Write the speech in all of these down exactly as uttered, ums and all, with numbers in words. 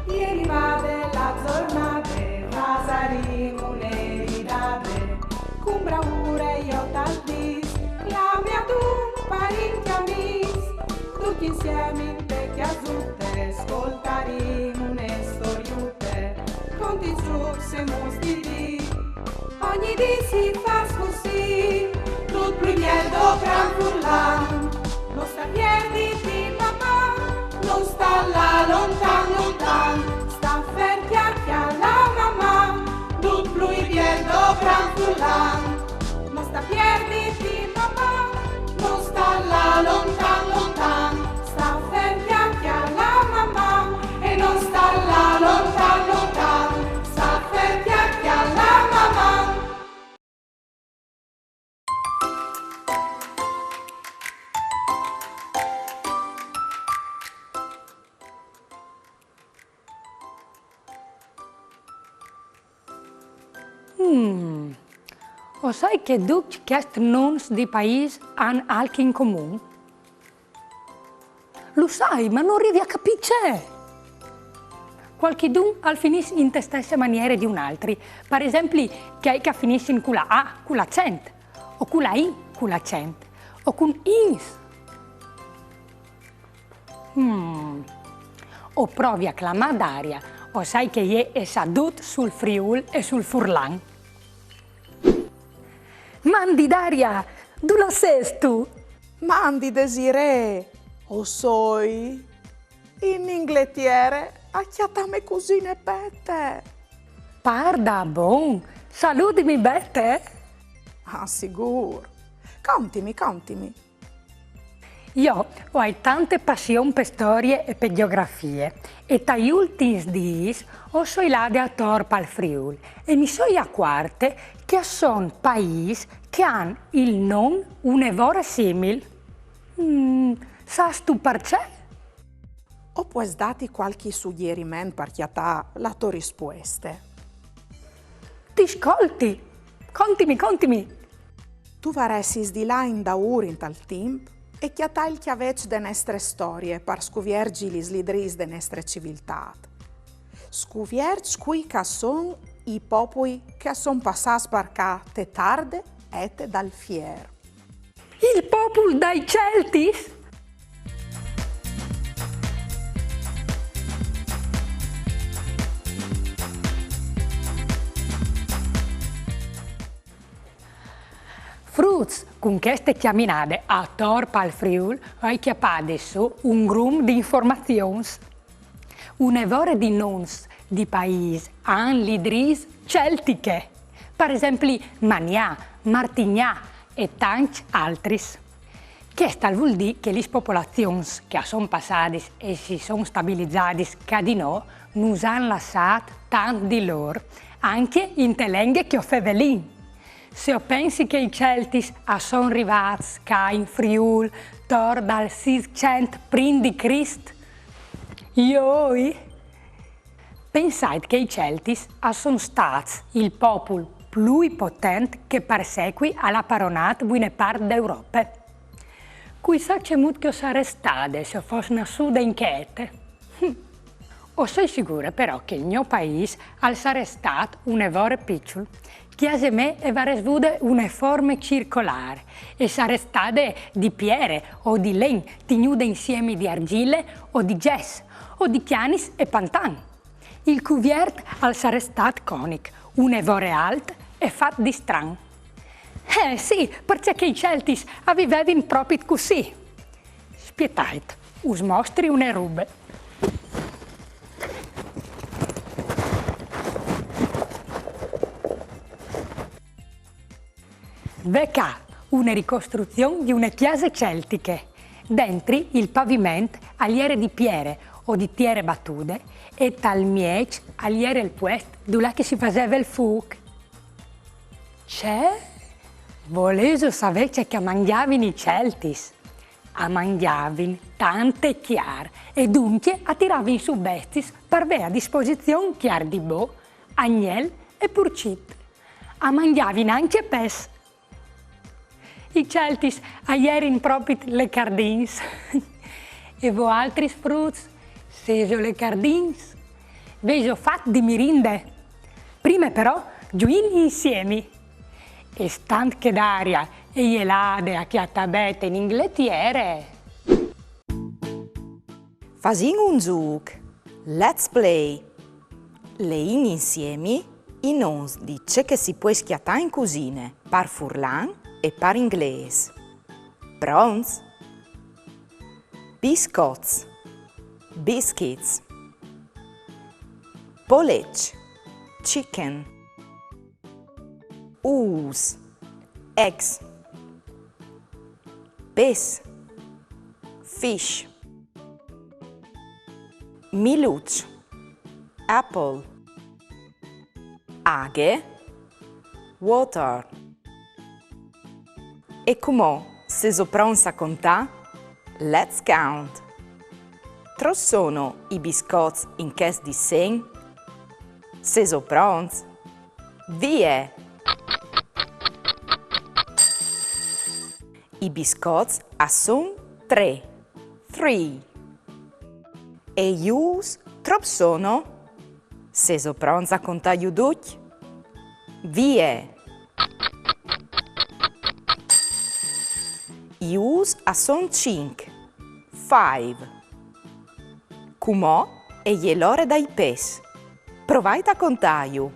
Ieri vade la zornade, fasarìm une ridade, cun braure jo tal dis, clami adun parint e amis, ducj insiemi inte cjasute, scoltarìm une storiute, conti, zûcs e muts di dì. Ogni dì si fâs cussì, dut plui biel dal gran furlan. No sta pierditi, Maman, no sta lâ lontan, lontan, sta fer, cjalà, cjalà, Maman, dut plui biel dal gran furlan. No sta pierditi, Maman, no sta lâ lontan, lontan, sta fer, cjalà, cjalà, Maman, e no sta lâ lontan, lontan, sta fer, cjalà, cjalà, Maman. Mm. O sai che ducj chescj nons di paîs a àn alc in comun? Lu sai, ma no rivi a capî ce. Cualchidun al finìs inte stesse maniere di un altri. Par esempli, chei che a finissin cu la A, cul acent, o cu la I, cul acent, o cun ins. Mm. O provi a clamâ Daria, o sai che jê e sa dut sul Friûl e sul furlan. Mandi Daria, dulà sêstu? Mandi Desirée, o soi in Ingletiere a cjatâ mê cusine Bete. Pardabon, saludimi Bete. Ah, sigûr. Contimi, contimi. Jo o ai tante passion pe storie e pe gjeografie, e tai ultins dîs o soi lade ator pal Friûl e mi soi acuarte che a son paîs che a àn il non une vore simil. Mm, sâstu parcè? O pues dâti cualchi sugjeriment par cjatâ la tô rispueste. Ti scolti! Contimi, contimi! Tu varessis di lâ indaûr intal timp e cjatâ il cjaveç de nestre storie par scuvierzi lis lidrîs de nestre civiltât. Scuvierzi cui che a son i popui che a son passâts par ca te tarde ete dal fier. Il popul dai Celtis? Fruts, cun cheste cjaminade ator pal Friûl o ai cjapade sù un grum di informazions. Une vore di nons di paîs a àn lidrîs celtiche, par esempli Manià, Martignà e tancj altris. Chest al vûl dî che lis popolazions che a son passadis e si son stabilizadis ca di nô nus àn lassât tant di lôr, ancje inte lenghe che o fevelìn. Se o pensi che i Celtis a son rivâts ca in Friûl tor dal sîscent prin di Crist, joi! Pensait che i Celtis a son stâts il popul plui potent che par secui al à paronât vuine part d'Europe. Cui sa cemût che o sarès stade se o fos nassude in chê ete. O soi sigure però che il gno paîs al sarès stât une vore piçul. Cjase mê e varès vude une forme circolâr e sarès stade di piere o di len, tignude insiemi di argjile o di gess, o di cjanis e pantan. Il cuviert al sarès stât conic, une vore alt e fat di stran. Eh sì, parcè che i Celtis a vivevin propit cussì. Spietait, us mostri une robe. Ve ca, une ricostruzion di une cjase celtiche. Dentri il paviment al jere di piere o di tiere batude e tal mieç al jere il puest dulà che si faseve il fûc. Ce? Volêso savê ce che a mangjavin i Celtis? A mangjavin tante cjar e duncje a tiravin sù bestiis par vê a disposizion cjar di bo, agnel e purcit. A mangjavin ancje pes. I Celtis a jerin propit lecardins. E voaltris fruts, sêso lecardins? Vêso fat di mirinde? Prime però zuìn insiemi. E stant che Daria e je lade a cjatâ Bete in Ingletiere, fasìn un zûc. Let's play! Leìn insiemi i nons di ce che si pues cjatâ in cusine, par furlan e par inglês. Pronts? Biscots. Biscuits. Poleç. Chicken. Ûfs. Eggs. Pes. Fish. Miluç. Apple. Aghe. Water. E cumò, sêso pronts a contâ? Let's count! Trops sono i biscots in chest dissein? Sêso pronts? Vie! I biscots a son trê. Three. E i ûfs trops sono? Sêso pronts a contâju ducj? Vie! I ûfs a son cinc. Five. Cumò e je l'ore dai pes. Provait a contâju.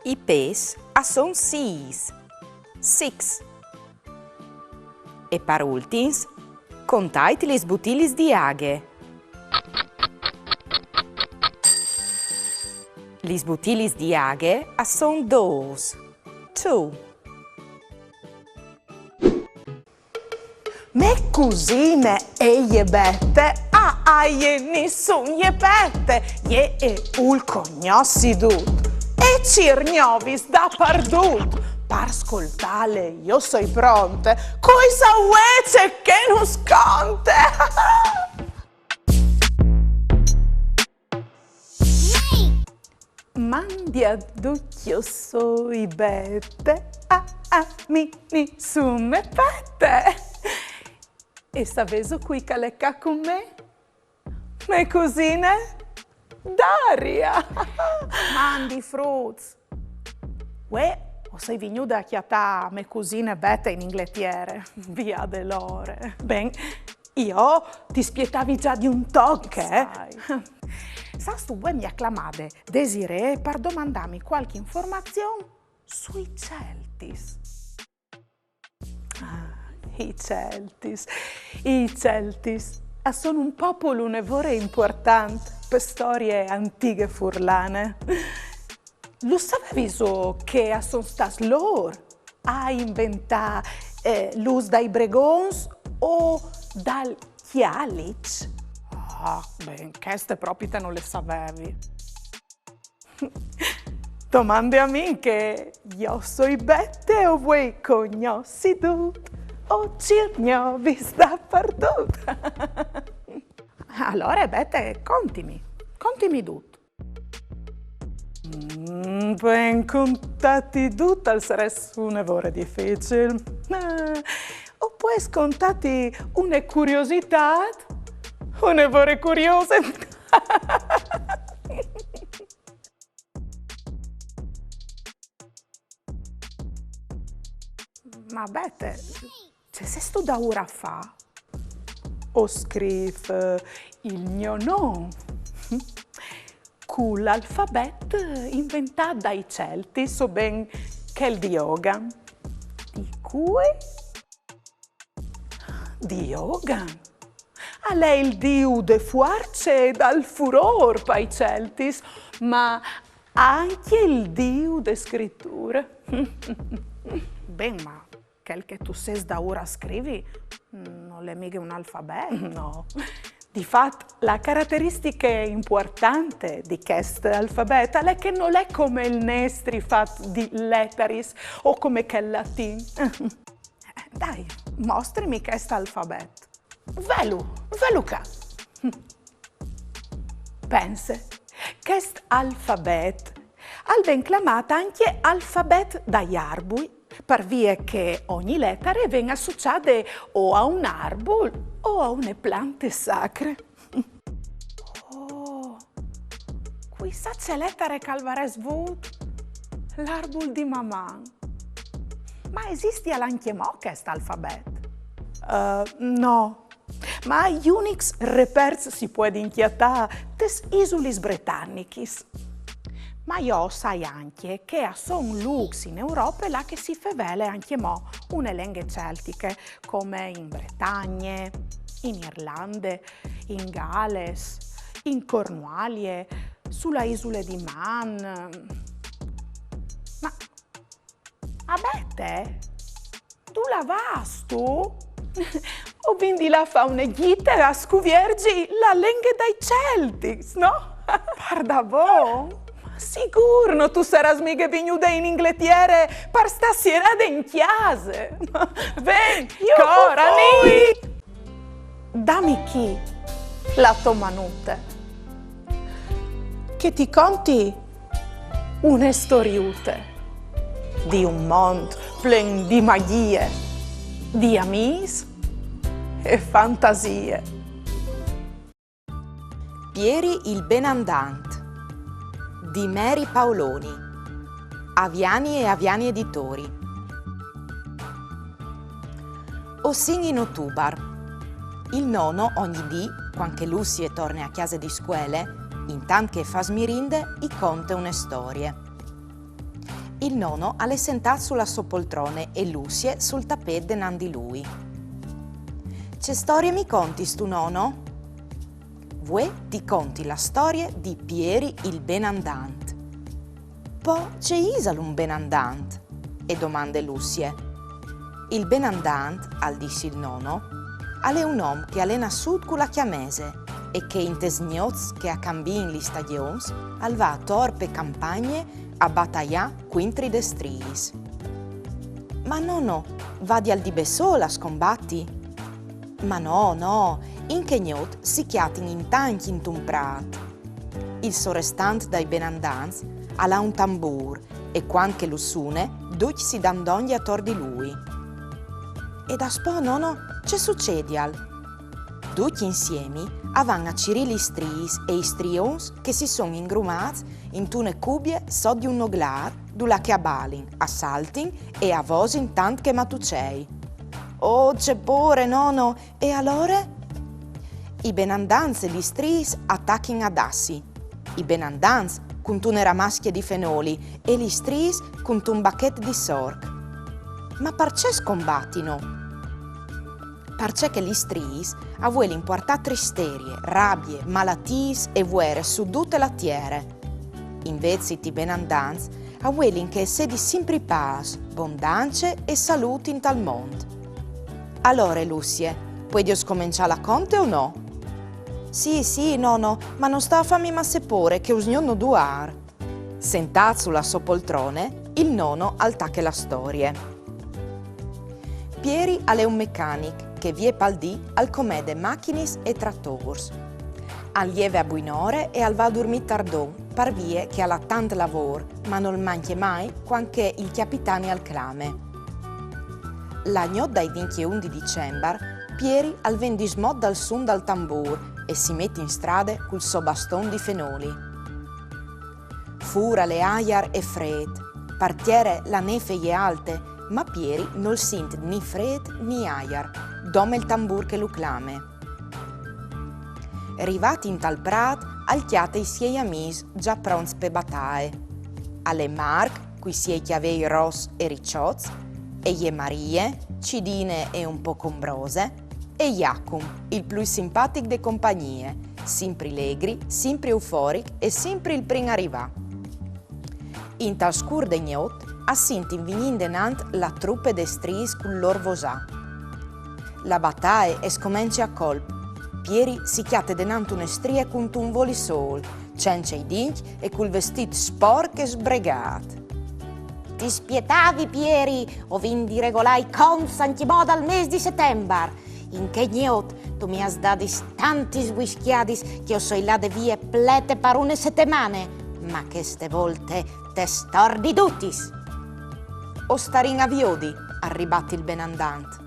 I pes a son sîs. Six. E par ultins, contait lis butilis di aghe. Lis butilis di aghe a son dôs. Two. Mê cusine e je Bete, a, a jê nissun je pete, jê e vûl cognossi dut e cîr gnovis dapardut. Par scoltâle jo soi pronte, cui sa vuê ce che nus conte! Mandi a ducj, jo soi Bete, a, a mi nissun me pete. E savêso cui che al è ca cun me? Mê cusine Daria. Mandi fruts. Vuê o soi vignude a cjatâ mê cusine Bete in Ingletiere. Viade l'ore. Ben, jo ti spietavi za di un toc, eh? Sai. Sâstu, vuê mi à clamade Desirée par domandâmi cualchi informazion sui Celtis. Ah, i Celtis. I Celtis a son un popul une vore impuartant pe storie antighe furlane. Lu savevîso che a son stâts lôr a inventâ, eh, l'ûs dai bregons o dal cjaliç? Ah, ben, cheste propite no le savevi. Domande a mi che jo soi Bete, o vuei cognossi dut, o cîr gnovis dapardut. Alore, Bete, contimi, contimi dut. Mm, ben, contâti dut al sarès une vore dificil. Eh, o pues contâti une curiositât, une vore curiose. Ma Bete, ce sêstu daûr a fâ? O scrîf, eh, il gno non cul alfabet inventât dai Celtis, o ben chel di Ogham. Di cui? Di Ogham. Al è il diu de fuarce e dal furôr pai Celtis, ma ancje il diu de scriture. Ben, ma chel che tu sês daûr a scrivi nol è mighe un alfabet. No. Di fat, la carateristiche impuartante di chest alfabet al è che nol è come il nestri fat di letaris o come chel latin. Dai, mostrimi chest alfabet. Velu, velu ca. Pense, chest alfabet al ven clamât ancje alfabet dai arbui, par vie che ogni letare e ven associade o a un arbul o a une plante sacre. Oh, cuissà ce letare che al varès vût l'arbul di Maman. Ma esistial ancjemò chest alfabet? Eh, no. Ma i unics reperts si puedin cjatâ tes isulis bretanichis. Ma jo o sai ancje che a son lûcs in Europe là che si fevele ancjemò une lenghe celtiche, come in Bretagne, in Irlande, in Gales, in Cornualie, su la isule di Man. Ma Abete, dulà vâstu? O vin di lâ a fâ une gjite a scuvierzi la lenghe dai Celtics, no? Pardabon? Sigûr no tu sarâs mighe vignude in Ingletiere par stâ sierade in cjase. Ven, corani! Dami chi la tô manute, che ti conti une storiute di un mont plen di magjie, di amîs e fantasie. Pieri il benandant di Mary Paoloni, Aviani e Aviani Editori. O sin in otubar. Il nono ogni dì, cuant che Lucie e torne a cjase di scuele, intant che e fâs mirinde, i conte une storie. Il nono al è sentât su la sô poltrone e Lucie sul tapêt denant di lui. Ce storie mi contistu, nono? Vuê ti conti la storie di Pieri il benandant. Po ce isal un benandant? E domande Lucie. Il benandant, al dîs il nono, al è un om che al è nassût cu la cjamese e che intes gnots che a cambiin lis stagjons al va ator pe campagne a bataiâ cuintri des striis. Ma nono, vadial di bessôl a scombati? Ma no, no, in chê gnot si cjatin in tancj intun prât. Il sorestant dai benandants al à un tambûr e cuant che lu sune, ducj si dan dongje ator di lui. E daspò, nono, ce sucedial? Ducj insiemi a van a cirî lis striis e i strions che si son ingrumâts intune cubie sot di un noglâr, dulà che a balin, a saltin e a vosin tant che matucei. Oh, ce pôre, nono! E alore? I benandants e lis striis a tachin a dâsi. I benandants cuntune ramascje di fenoli e lis striis cuntun bachet di sorc. Ma parcè scombatino? Parcè che lis striis a vuelin puartâ tristerie, rabie, malatiis e vuere su dute la tiere. Invezit i benandants a vuelin che e sedi simpri pâs, bondance e salût intal mont. Alore, Lucie, puedio scomençâ la conte o no? Sì, sì, nono, ma no sta a fâmi masse pôre che usgnot no duar. Sentât su la sô poltrone, il nono al tache la storie. Pieri al è un mecanic che vie pal dì al comede machinis e tratôrs. Al jeve a buinore e al va a durmî tardon, par vie che al à tant lavôr, ma nol mancje mai cuant che il cjapitani al clame. La gnot dai vincjeun di Dicembar, Pieri al ven dismot dal sun dal tambûr e si met in strade cul so baston di fenoli. Fûr al è aiar e frêt, par tiere la nêf e je alte, ma Pieri nol sint ni frêt ni aiar, dome il tambûr che lu clame. Rivât intal prât, al cjate i siei amîs za pronts pe bataie. Al è Marc, cui siei cjavei ros e riçots, e je Marie, cidine e un pôc ombrose, e Jacum, il plui simpatic de compagnie, simpri legri, simpri euforic e simpri il prin a rivâ. Intal scûr de gnot a sintin vignî indenant la trupe des striis cul lôr vosâ. La bataie e scomence a colp. Pieri si cjate denant une strie cuntun voli sôl, cence i dincj e cul vestît sporc e sbregât. Ti spietavi, Pieri, o vin di regolâ i conts ancjemò dal mês di Setembar. In chê gnot tu mi âs dadis tantis vuiscjadis che o soi lade vie plete par une setemane, ma cheste volte tes torni dutis. O starìn a viodi, al ribat il benandant.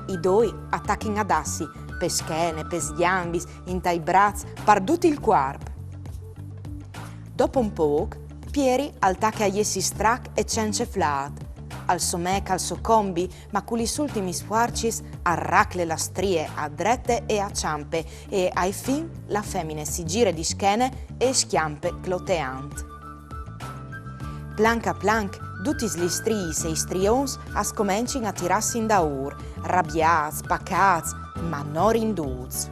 I doi a tachin a dâsi, pe schene, pes gjambis, intai braçs, par dut il cuarp. Dopo un pôc, Pieri al tache a jessi strac e cence flât. Al somee che al socombi, ma cu lis ultimis fuarcis al racle la strie a drete e a çampe e ae fin la femine si zire di schene e scjampe cloteant. Planc a planc, dutis lis striis e i strions a scomencin a tirâsi indaûr, rabiâts, pacâts, ma no rindûts.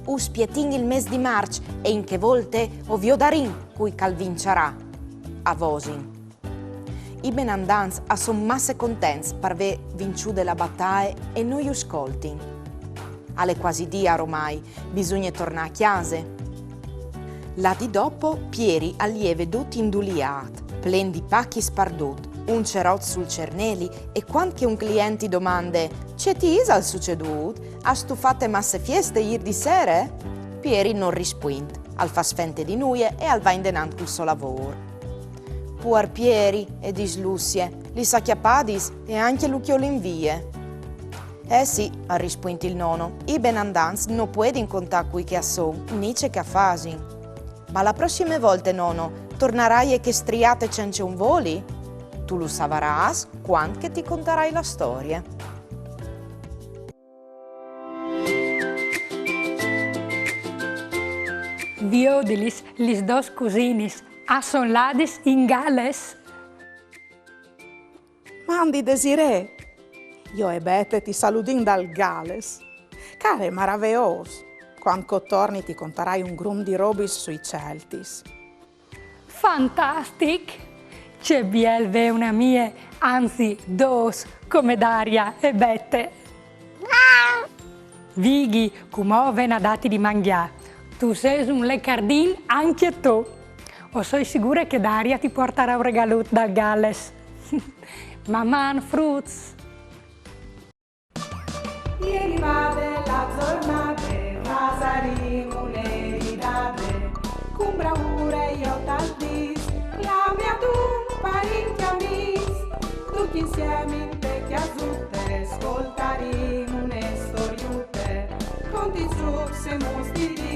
Us spietìn il mês di Març e in chê volte o viodarìn cui che al vinçarà, a vosin. I benandants a son masse contents par vê vinçude la bataie e no ju scoltin. Al è cuasi dì aromai, bisugne tornâ a cjase. La dì dopo Pieri al jeve dut induliât, plen di pachis par dut, un cerot sul cerneli, e cuant che un client i domande: «Ce ti isal sucedût? Âstu fate masse fieste îr di sere?» Pieri nol rispuint, al fâs fente di nuie e al va indenant cul so lavôr. «Puar Pieri», e dîs Lucie, «lis à cjapadis e ancje lu cjolin vie.» «Eh sì», al rispuint il nono, «i benandants no puedin contâ cui che a son, ni ce che a fasin.» «Ma la prossime volte, nono, tornaraie chê striate cence un voli?» «Tu lu savarâs cuant che ti contarai la storie.» Viodilis, lis dôs cusinis, a son ladis in Gales. Mandi Desirée, jo e Bete ti saludìn dal Gales. Care maraveôs, cuant che o torni ti contarai un grum di robis sui Celtis. Fantastic! Ce biel vê une amie, anzi dôs, come Daria e Bete. Vighi, cumò o ven a dâti di mangjâ. Tu sês un lecardin ancje tu. O soi sigure che Daria ti puartarà un regalut dal Gales. Maman, fruts! E rivade la zornade, fasarìn une ridade, cun braure jo tal dîs, clame adun parint e amîs, ducj insiemi inte cjasute, scoltarìn une storiute, cuntint succeduts di dì.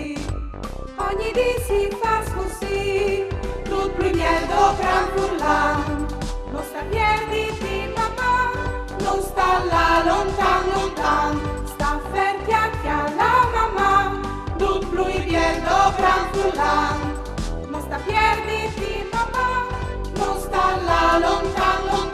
Ogni dì si fâs cussì, dut plui biel dopran furlan. No sta pierditi, mamà, no sta lâ lontan, lontan. Sta fer, cjache la mamà, dut plui biel dopran furlan. No sta pierditi, mamà, no sta lâ lontan, lontan.